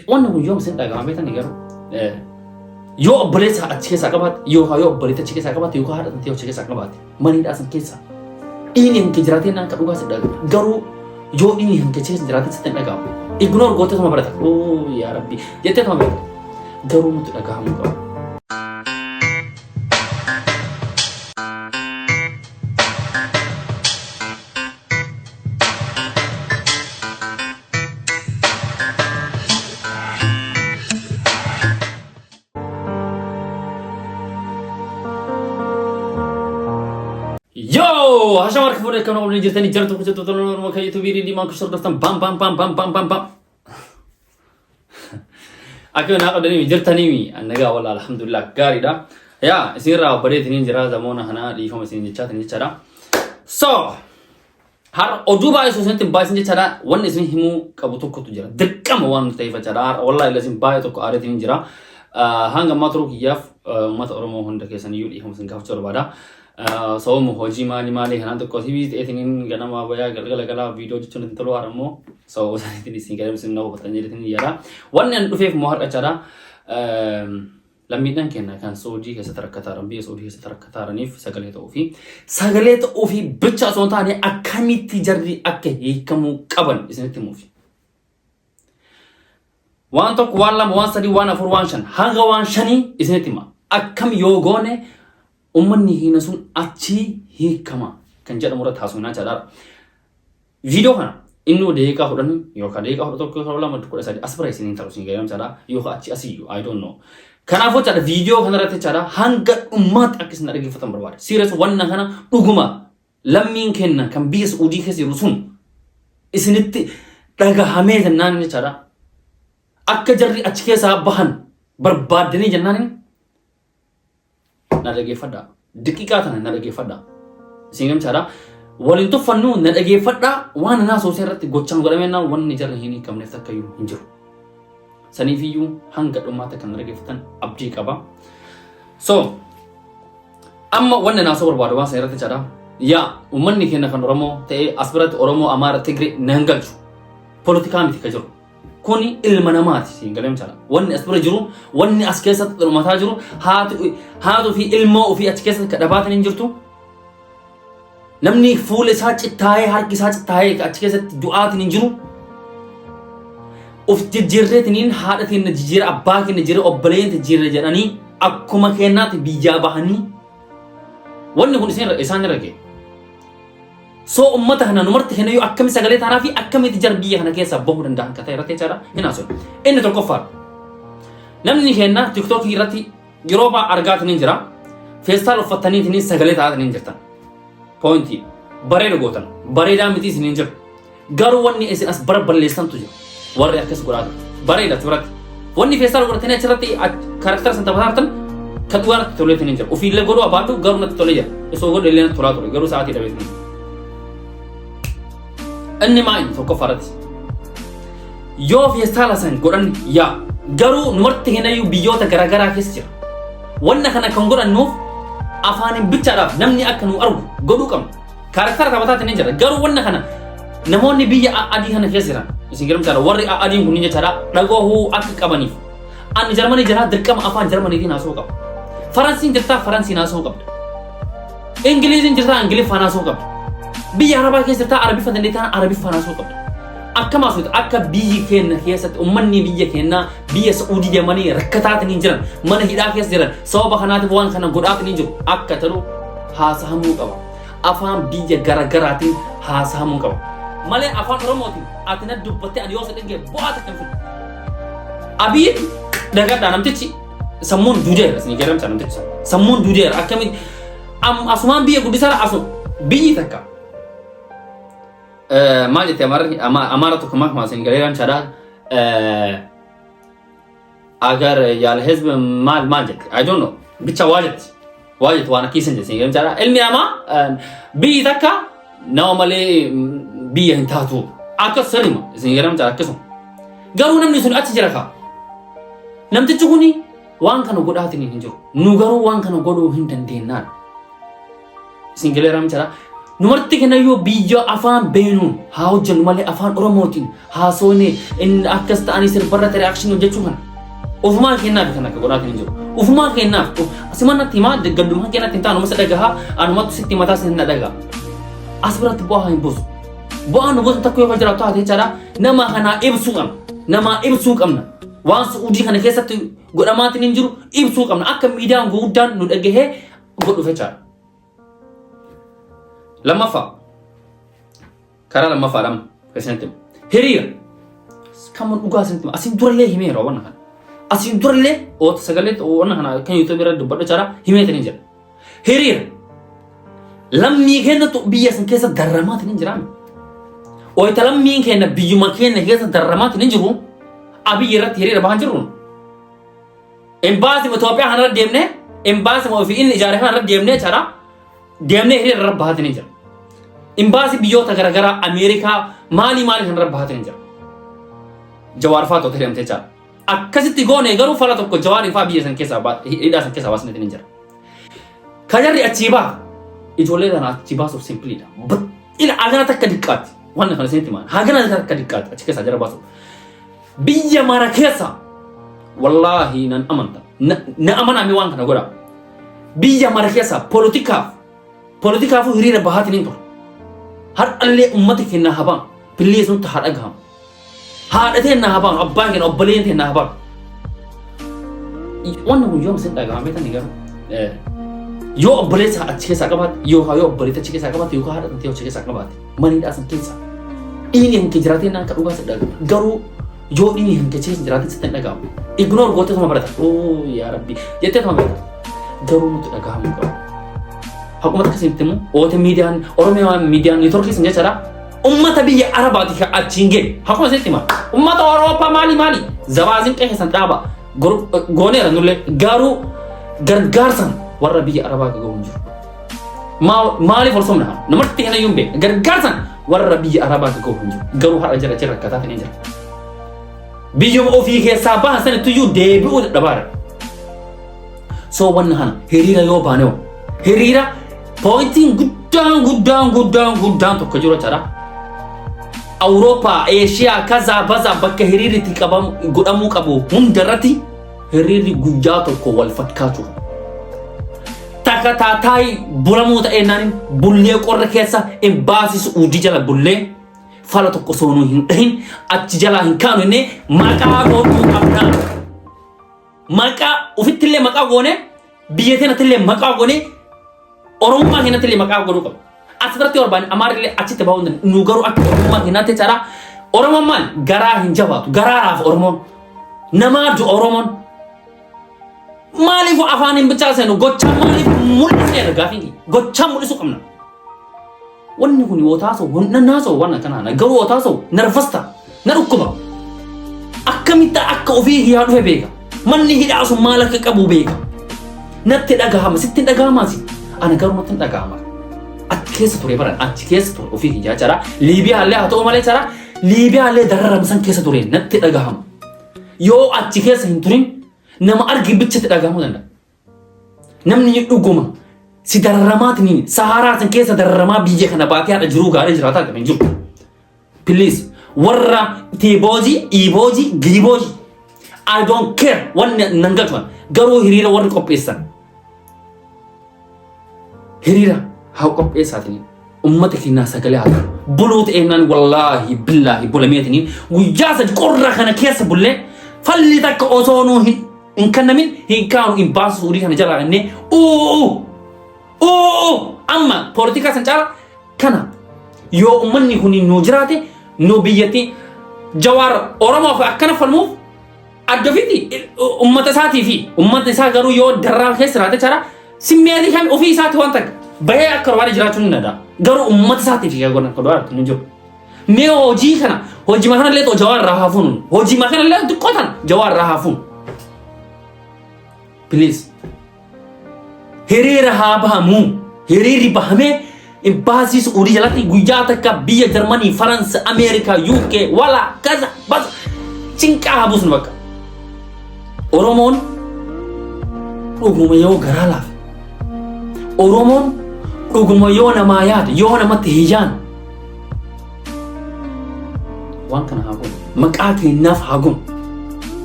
Wanni kun yoom isin dhaga'ama beektanii garuu yoo obboleessa achi keessaa qabaatte yookaan yoo obboleetti achi keessaa qabaatte yookaan haadha tantee achi keessaa qabaatte maniidhaa san keessa dhiigni hin kee jiraatee naan kan dhugaa si dhaga'ama. Garuu yoo dhiigni hin kee keessa jiraatee sitti hin dhaga'amu. Ignore gootee tuma barata. Oo yaa Rabbi jettee tuma barata. Garuu nutti dhaga'amuu qaba. Yo! Hasha warra fuudhee kan oolanii jirtanii jartu kutu tolu Oromoo kan YouTube diimaan kutu hordoftan bam bam bam bam bam bam bam. Akka naa qabdanii jirtanii annagaa walla alhamdulillah gaariidha. Yaa isinirraa bareetiniin jira zamoona kana dhiifama isin jechaatiin jechaadha. So Har'a oduu baay'ee osoo isinitti hin baay'isin jechaadha. Wanni isin himuu qabu tokkotu jira. Dirqama waan ta'eef jechaadha. Har'a wallaahi lasin baay'ee tokko aareetiin hin jira. Hanga ammaa turuu kiyyaaf uummata Oromoo hunda keessan iyyuu dhiifama isin gaafachuu barbaada. Sababuma hojii maali maali kanaan tokko sibii ta'eetiin ganama bayaa galgala galaa viidiyoo hojjechuun itti tolu har'a immoo sababa isaaniitiin isin galee isin na hubatan jedheetiin yaada. Wanni ani dhufeef immoo har'a jechaadha. Lammiidhaan keenya kan Saudii keessatti rakkataaran biyya Saudii keessatti rakkataaraniif sagalee ta'uu fi sagalee ta'uu fi bicha osoo hin taane akkamitti jarri akka hiikamuu qaban isinitti himuufi. Waan tokko, waan lama, waan sadii, waan afur, waan shan hanga waan shanii isinitti hima. Akkam yoo goone uummanni hiina sun achii hiikama kan jedhamu irratti haasofnaa jechaadha. Viidiyoo kana innuu daqiiqaa 10 yookaan daqiiqaa 11 12 13 as bira isiniin ta'u isin galee jechaadha yookaan achi asiyyuu I don't know. Kanaafuu jechaadha viidiyoo kana irratti jechaadha hanga dhummaatti akka isin dhaggeeffatan barbaada. Serious wanna kana dhuguma lammiin kenna kan biyya Suudii keessa jiru sun isinitti dhagahamee jennaan jechaadha. Akka jarri achi keessaa bahan barbaaddanii jennaan na dhageeffadhaa. Daqiiqaa tana na dhageeffadhaa. Isin gamchaadha. Waliin tuffannu na dhageeffadhaa waan anaa soosee irratti gochaan godhameenna wanni jarri hin hiikamneef takka iyyuu hin jiru. Saniifiyyuu hanga dhumaatti kan na dhageeffatan abdii qaba. So amma wanni naasoo barbaadu waan sana irratti jechaadha. Yaa uummanni keenya kan Oromoo ta'ee as biratti Oromoo, Amaara, Tigree nan galchu. Poolitikaa miti ka jiru. Kuni ilma namaati siin galee jechaadha. Wanni as bira jiru, wanni as keessatti dhumataa jiru, haati haatu fi ilmoo ofii achi keessatti kadhabaatan hin jirtu. Namni fuula isaa cittaa'ee harki isaa cittaa'ee achi keessatti du'aatiin hin jiru. Of jijjiirreetiniin haadha keenya jijjiira, abbaa keenya jijjiira, obboleeyyan jijjiirre jedhanii akkuma keenyaatti biyyaa bahanii wanni kun isaan irra ga'e. So ummata kana numarti kenna yoo akkami sagalee taanaa fi akkamitti jar biyya kana keessaa bahuu danda'an ka ta'e irratti jechaadha hin haasofne. Inni tokkoffaa namni kenna tiktookii irratti yeroo baa argaatiin hin jira. Feestaal uffattaniitiin sagalee ta'aatiin hin jirtan. Poointii bareeda gootan bareedaa miti isin hin jiru. Garuu wanni isin as bara balleessantu jira. Warri akkas godhaa jiru. Bareeda achi biratti. Wanni feestaal godhatanii achirratti karaktara san taphataa jirtan kan dhugaa natti toleetiin hin jiru. Ofiillee godhuu abaadhu garuu natti tolee jira. Osoo godhu illee natti tolaa ture garuu sa'aatii dhabeetiin. Inni maa inni tokkoffaa irratti. Yoo feestaala san godhan yaa garuu numarti kennayyuu biyyoota garaagaraa keessa jira. Wanna kana kan godhannuuf afaaniin bichaadhaaf namni akka nu argu godhuu qabna. Kaarektara taphataatiin ni jira. Garuu wanna kana namoonni biyya adii kana keessa jiran isin garamtaadha warri adiin kunniin jechaadha dhagahuu akka qabaniif. Ani Jarmanii jira dirqama afaan Jarmaniitiin haasa'uu qaba. Faransiin jirtaa Faransiin haasa'uu qabda. Ingiliiziin jirtaa Ingiliffaan haasa'uu qabda. Biyya Arabaa keessa jirtaa Arabiffa dandeettaa Arabiffaan haasa'uu qabda. Akkam haasa'uuti akka biyyi keenya keessatti uummanni biyya keenyaa biyya Sa'uudii deemanii rakkataatiin hin jiran mana hidhaa keessa jiran sababa kanaatiif waan kana godhaatiin hin jiru akka ta'u haasahamuu qaba. Afaan biyya garagaraatiin haasahamuu qaba. Malee afaan Oromootiin ati na dubbattee ani yoo si dhagge bu'aa takka hin fidu. Abiyin dhagadhaa namtichi sammuun duudeera isin jedhamsa namtichi sammuun duudeera akkamitti asumaan biyya guddisaa asu biyyi takka maal jette amaarri amaara tokko maal isin galeeraan chaadhaa agar yaala hizb maal maal jette I don't know bicha waa jette waa jette waan akkiisan jette isin jedhamchaadha ilmi namaa biyyi takka nama malee biyya hin taatu akka sirrima isin jedhamchaadha akkasuma garuu namni sun achi jira kaa namtichi kuni waan kana godhaatiin hin jiru nu garuu waan kana godhuu hin dandeenyaan isin galeeraa jechaadha. Nu marti kennayyuu biyya afaan beenuun haa hojjennu malee afaan Oromootiin haasofne inni akkas ta'anii sirbarratti reaction hojjechuu kana. Ofumaa kennaaf kan akka godhaatiin hin jiru. Ofumaa kennaaf simannatti himaa gaddumaa kennatti hin taanu masa dhagahaa anumatti sitti mataa sin na dhagaha. As biratti bu'aa hin buusu. Bu'aa nu buusu takka yoo jiraatu taate jechaadha nama kanaa ibsuu qabna. Namaa ibsuu qabna. Waan Su'uudii kana keessatti godhamaatiin hin jiru ibsuu qabna. Akka miidiyaan guddaan nu dhagahee godhuuf jechaadha. Lammaffaa karaa lammaffaadhaan keessatti hiriira kan dhugaa isinitti hima. Asiin durallee himeera waan kana. Asiin durallee oota sagalee waan kana kan YouTube irra dubbadhu jechaadha himeetiin jira. Hiriira lammii keenyatu biyya san keessa darramaatiin hin jiraame. Oyita lammiin keenya biyyuma keenya keessa darramaatiin hin jiru. Abiyyi irratti hiriira bahan jirru. Embaasii Itoophiyaa kanarra deemnee embaasii ofii inni ijaare kanarra deemnee jechaadha. Deemnee hiriira irra bahaatiin hin jira. Embaasii biyyoota garaagaraa Ameerikaa maalii maalii kanarra bahaatiin hin jira. Jawaar fa'aa to'atee deemtee jechaadha. Akkasitti goone garuu fala tokko Jawaarii fa'aa biyya san keessaa hidhaa san keessaa baasneetiin hin jira. Kajarri achii baa ijoollee tana achii baasuuf simpiliidha. Ila hagana takka diqqaatti. Wanna kana isinitti himaa. Hagana takka diqqaatti achi keessaa jara baasuuf. Biyya mara keessa wallaahi nan amanta. Na amanaa waan kana godha. Biyya mara keessa poolitikaaf poolitikaafuu hiriira bahaatiin hin ture. Har'allee uummata keenya haa baanu. Please nutti haa dhagahamu. Haadha teenya haa baanu, abbaa keenya, obboleen teenya haa baanu. Wanni kun yoom isin dhagahama beektanii garuu? Yoo obboleessa achi keessaa qabaatte yookaan yoo obboleetta achi keessaa qabaatte yookaan haadha tantee achi keessaa qabaatte maniidhaa san keessa dhiigni hin kee jiraatee naan ka dhugaa si dhagahu. Garuu yoo dhiigni hin kee keessa jiraatee sitti hin dhagahamu. Ignore gootee tuma barata. Oo yaa Rabbi jettee tuma barata. Garuu nutti dhagahamuu qaba. Haquma takka isinitti himu oote miidiyaan Oromiyaa miidiyaan neetworkii isin jechaadha. Ummata biyya Arabaati kan achiin ga'e. Haquma isinitti hima. Ummata Awurooppaa maali maali? Zabaazin qe'ee keessan dhaaba. Gooneera nullee garuu gargaarsan warra biyya Arabaa gahu hin jiru. Maaliif ol somna? Namatti kana iyyuu hin beekne. Gargaarsan warra biyya Arabaa gahu hin jiru. Garuu har'a jira jira rakkataa ta'ee jira. Biyyuma ofii keessaa bahan sanatti iyyuu deebi'uu dadhabaara. So wanna kana hiriira yoo baane hoo hiriira pointiin guddaan guddaan guddaan guddaan tokko jiru jechaadha. Awurooppaa, Eeshiyaa, kazaa bazaa bakka hiriirri itti qabamu godhamuu qabu hundarratti hiriirri guyyaa tokko wal fakkaachuu qaba. Takka taataayi bulamuu ta'ee naan bullee qorra keessa imbaasii Su'uudii jala bullee fala tokko osoo nu hin dhahin achi jalaa hin kaanu jennee maqaa godhuu qabna. Maqaa ofittillee maqaa goone biyya teenattillee maqaa goone Oromummaa keenyattillee maqaa godhuu qabna. As biratti barbaanne Amaarillee achitti bahuu hin dandeenyu. Nu garuu akka Oromummaa keenyaatti jechaadha. Oromoon maal garaa hin jabaatu. Garaa raafa Oromoon. Namaa du'a Oromoon. Maaliif afaan hin bichaa seenu gochaa maaliif mul'isneerra gaafiin gochaa mul'isuu qabna. Wanni kun yoo taasa'u wanna naasa'u waan akkanaa garuu yoo taasa'u nervous ta'a na dhukkuba. Akkamitti akka ofii hiyyaa dhufe beeka. Manni hidhaa sun maal akka qabu beeka. Natti dhagahama sitti hin dhagahamaasi. Ana garuu natti hin dhagahama. Achi keessa ture baran achi keessa ture ofii kiyyaa jara. Liibiyaa illee haa ta'u malee jara. Liibiyaa illee dararama san keessa ture natti dhagahama. Yoo achi keessa hin turin nama argi bichatti dhagahamuu danda'a. Namni dhuguma si dararamaatiniin Saharaa san keessa dararamaa biyya kana baatee haadha jiruu gaarii jiraataa kan hin jiru. Please warra Tiiboojii, Iiboojii, Giiboojii I don't care wanni nan galchuan garuu hiriira warri qopheessan hiriira haa qopheessaatiin ummata keenyaa sagalee haa ta'u buluu ta'ennaan wallaahi billaahi bulameetiniin guyyaa sadi qorra kana keessa bullee falli takka osoo nuu hin hin kennamin hin kaanu hin baasu suurii kana jalaa innee uu uu amma poolitikaa san caala kana yoo ummanni kun nu jiraate nu biyyatti Jawaar Oromoof akkana falmuuf adda ofiitti ummata isaatii fi ummata isaa garuu yoo darraa keessa jiraate jechaadha simmeetii kan ofii isaati waan takka bahee akka barbaade jiraachuu ni danda'a garuu ummata isaatii fi kan godhaa hin jiru. Mee hojii kana hojii kana illee Jawaar irraa haa fuunu hojii kana illee xiqqoo tan Jawaar irraa haa fuunu. Please. Hiriira haa bahamu. Hiriirri bahamee imbaasii Su'uudii jalatti guyyaa takka biyya Jarmanii, Faransa, Ameerikaa, UK, wala kaza basa cinqaa haa buusnu bakka. Oromoon dhuguma yoo garaa laafe. Oromoon Dhuguma yoo namaa yaade, yoo namatti hin yaadne, waan kana haa goonu. Maqaa keenyaaf haa goonu.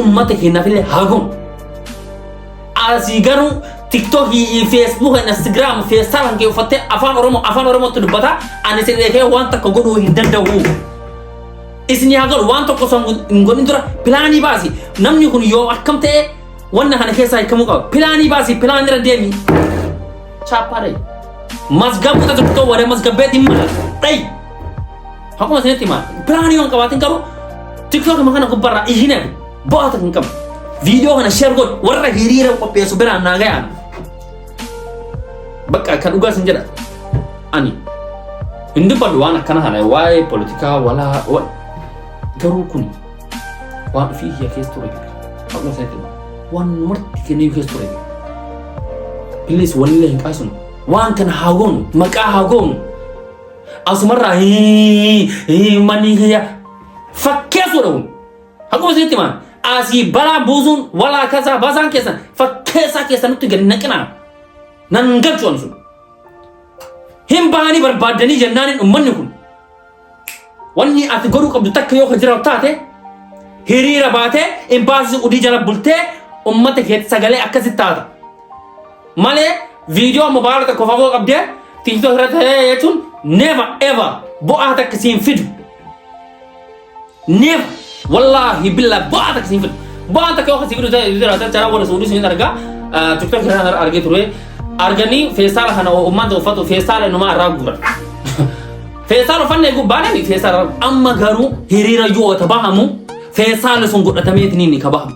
Ummata keenyaaf illee haa goonu. Asii garuu TikTokii, Facebook, Instagram, feestaala kan kee uffattee afaan Oromoo afaan Oromootti dubbataa ani isin eegee waan takka godhuu hin danda'u. Isin haa godhu waan tokko osoo hin godhin dura pilaanii baasi. Namni kun yoo akkam ta'e wanna kana keessaa hiikamuu qaba. Pilaanii baasi, pilaanii irra deemi. Chaappaa dhayi. Mazgabuu tokko waree mazgabbeetti hin mala. Dhayi. Akkuma isinitti himaa. Pilaanii yoo hin qabaatin garuu TikTok kana gubbaarraa iyyina bu'aa tokko hin qabu. Viidiyoo kana share godhu warra hiriira qopheessu biraan naa gayaan. Bakka kan dhugaa isin jedha. Ani hin dubbadhu waan akkana kana waa'ee poolitikaa walaa garuu kun waan ofii kiyya keessa ture beeka. Akkuma isinitti himaa. Waan marti kennee keessa ture beeka. Please walillee hin qaasinu. Waan kana haa goonu maqaa haa goonu. Asumarraa manni kiyya fakkeessuudha kun. Akkuma isinitti himaa. Asii balaa buusuun walaa kasaa basaan keessan fakkeessaa keessan nutti gadi naqinaa. Nan galchu ani sun. Hin bahanii barbaaddanii jennaaniin uummanni kun. Wanni ati godhuu qabdu takka yoo ka jiraatu taate hiriira baatee imbaasii udii jala bultee uummata keetti sagalee akkasitti taata. Malee viidiyoo mobaayila tokko fagoo qabdee TikTok irratti jechuun never ever bu'aa takka siin fidu. Never wallaahi billaa bu'aa takka siin fidu. Bu'aan takka yoo siin fidu ta'e jiraata jara warra Suudii siin argaa TikTok irraa argee ture. Arganii feestaala kana uummata uffatu feestaala inumaa irraa guuran. Feestaala uffanne gubbaadhaan feestaala amma garuu hiriira yoo ta bahamu feestaala sun godhatameetiin ni ka bahamu.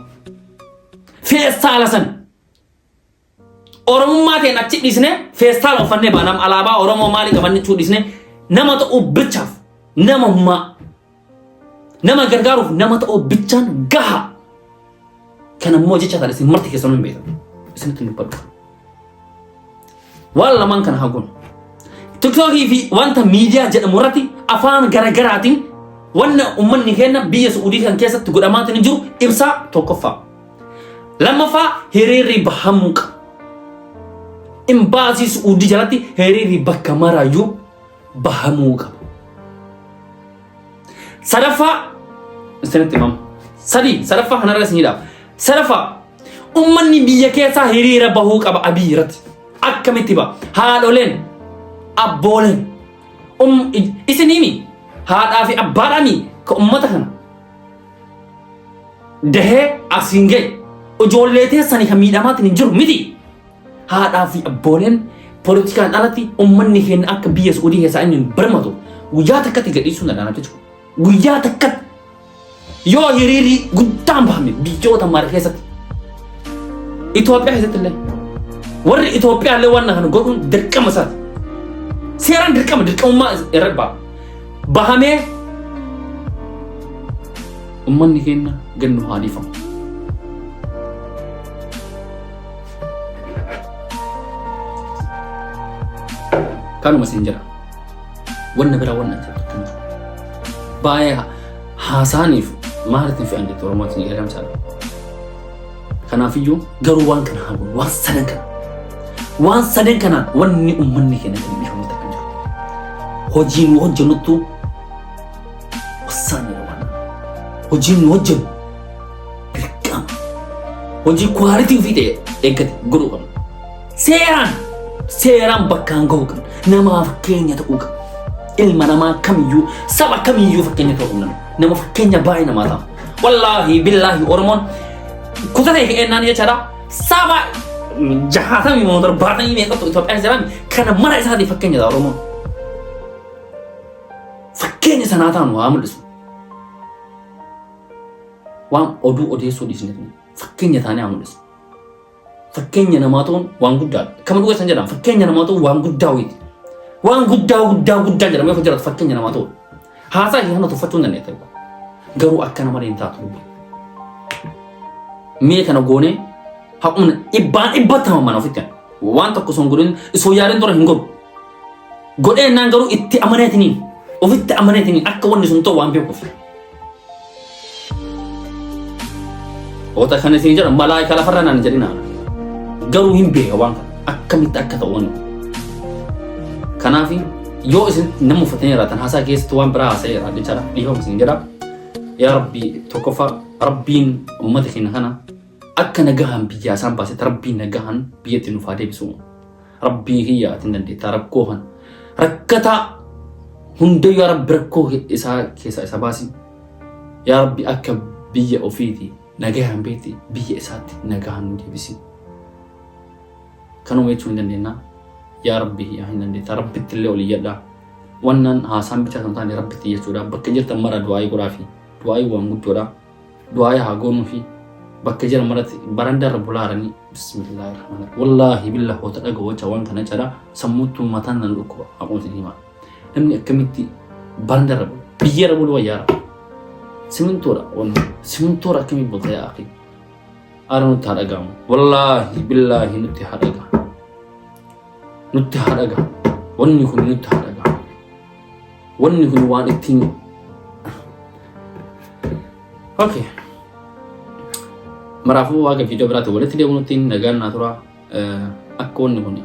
Feestaala san Oromummaa ta'een achi dhiisne feestaala uffannee baanam alaabaa Oromoo maalii qabanne chuu dhiisne nama ta'uu bichaaf namummaa nama gargaaruuf nama ta'uu bichaan gaha. Kan ammoo jecha kana isin marti keessanuu hin beektan. Isinitti hin dubbadhu. Waan lamaan kana haa goonu. TikTokii fi wanta miidiyaa jedhamu irratti afaan garagaraatiin wanna uummanni keenya biyya Su'uudii kan keessatti godhamaatiin jiru ibsaa tokkoffaa. Lammaffaa hiriirri bahamuu qaba. Imbaasii Su'uudii jalatti hiriirri bakka maraayyuu bahamuu qaba. Sadaffaa isinitti himama. Sadii sadaffaa kanarra isin hidhaa. Sadaffaa uummanni biyya keessaa hiriira bahuu qaba Abiy irratti. Akkamitti ba'a? Haadholeen, abbooleen, isin himi haadhaa fi abbaadhaami ka uummata kana dahee asiin ga'e ijoollee teessanii kan miidhamaatiin hin jiru miti. Haadhaa fi abbooleen poolitikaan alatti uummanni keenya akka biyya Suudii keessaa inni hin birmatu guyyaa takkatti gadhiisuu danda'an jechuudha. Guyyaa takkatti yoo hiriirri guddaan bahame biyyoota mara keessatti Itoophiyaa keessatti illee warri Itoophiyaa illee waan kana godhuun dirqama isaati. Seeraan dirqama dirqamummaa irra ba'a. Bahamee ummanni keenya gannu haa dhiifamu. Kanuma isin jedha. Wanna biraa wanna jedhu tokko hin jiru. Baay'ee haasaaniif maalitti hin fe'an jette Oromoon isin jedhamsaadha. Kanaafiyyuu garuu waan kana haa goonu waan sadan kana. Waan sadan kanaan wanni uummanni keenya kan dhiifamu takka hin jiru. Hojii nu hojjennuttu wasaanidha waan. Hojii nu hojjennu dirqama. Hojii kwaalitii ofii ta'e eeggate godhuu qabna. Seeraan seeraan bakkaan gahuu qabna. Namaa fakkeenya ta'uu qabna. Ilma namaa kamiyyuu saba kamiyyuu fakkeenya ta'uu qabna. Nama fakkeenya baay'ee namaa ta'a. Wallaahi billaahi Oromoon kutatee ka'eennaan jechaadha. Saba jahaatamii moo torbaatamii meeqatu Itoophiyaa jiran kana mara isaatiif fakkeenya ta'a Oromoon. Fakkeenya sanaa ta'an waa mul'isu. Waan oduu odeessuu dhiisne fakkeenya taanee haa mul'isu. Fakkeenya namaa ta'uun waan guddaadha. Kama dhuga san jedhama. Fakkeenya namaa ta'uun waan guddaa wayiiti. Waan guddaa guddaa guddaa jedhama yoo jiraatu fakkeenya namaa ta'uun. Haasaa kee kana tuffachuu hin dandeetta. Garuu akkana malee hin taatu. Mee kana goonee haqumna dhibbaan dhibbatti hamamana ofitti. Waan tokko osoo hin godhin osoo yaadin dura hin godhu. Godhee naan garuu itti amaneetiniin ofitti amaneetiniin akka wanni sun ta'u waan beekuuf. Wanta kana isin jedhan malaayika lafarra naan jedhina. Garuu hin beeka waan kana akkamitti akka ta'u wanni. Kanaaf yoo isin nama uffatanii jiraatan haasaa keessatti waan biraa haasa'eera jechaadha. Dhiifama isin jedha. Yaa Rabbi, tokkoffaa Rabbiin uummata keenya kana akka nagahaan biyyaa isaan baasetti Rabbiin nagahaan biyyatti nuuf haa deebisu. Rabbii kiyya ati hin dandeettaa rakkoo kana. Rakkataa hunda yaa Rabbi rakkoo isaa keessaa isa baasi. Yaa Rabbi, akka biyya ofiiti nagahaan beekti biyya isaatti nagahaan nu deebisi. Kanuma jechuu hin dandeenya. Yaa Rabbi yaa hin dandeettaa Rabbitti illee ol iyyadhaa. Wannan haasaan bichaa kan taane Rabbitti iyyachuudha. Bakka jirtan mara du'aayii godhaafi. Du'aayii waan guddoodha. Du'aayii haa goonuufi. Bakka jiran maratti barandaa irra bulaaranii bismillaahi rahmaani wallaahi billah hoota dhaga'u wacha waan kana jedha sammuuttuu mataan nan dhukkuba haquma isin himaa. Namni akkamitti barandaa irra bula biyya irra bulu wayyaara. Simintoodha wanni simintoodha akkamitti bulta yaa akhi. Ara nutti haa dhaga'amu. Wallaahi billaahi nutti haa dhaga'amu. Nutti haa dhaga'amu. Wanni kun nutti haa dhaga'amu. Wanni kun waan ittiin. Okay. Maraafuu waaqa viidiyoo biraatti walitti deebinutti nagaan naa tura. Akka wanni kun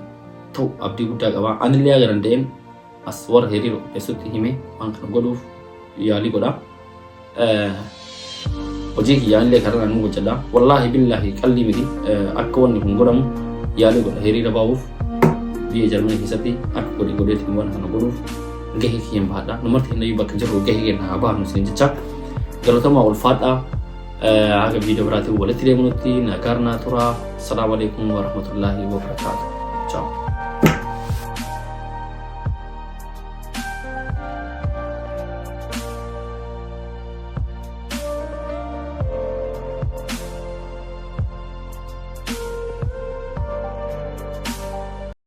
ta'u abdii guddaa qaba. Anillee haga danda'een as warra hiriira qopheessutti hime waan kana godhuuf yaalii godha. Hojii kiyyaan illee karaa nu hojjedha. Wallaahi billaahi qallii miti akka wanni kun godhamu yaalii godha hiriira bahuuf biyya Jarmanii keessatti akka godhe godheetiin waan kana godhuuf gahee kiyyan bahadha. Nu marti hinnayyuu bakka jirru gahee keenya haa bahannu isin jecha galatamaa ulfaadha. Haga viidiyoo biraatiin walitti deemnutti nagaan naa tura. Assalaamu alaikum warahmatullaahi wabarakaatuh. Ciao.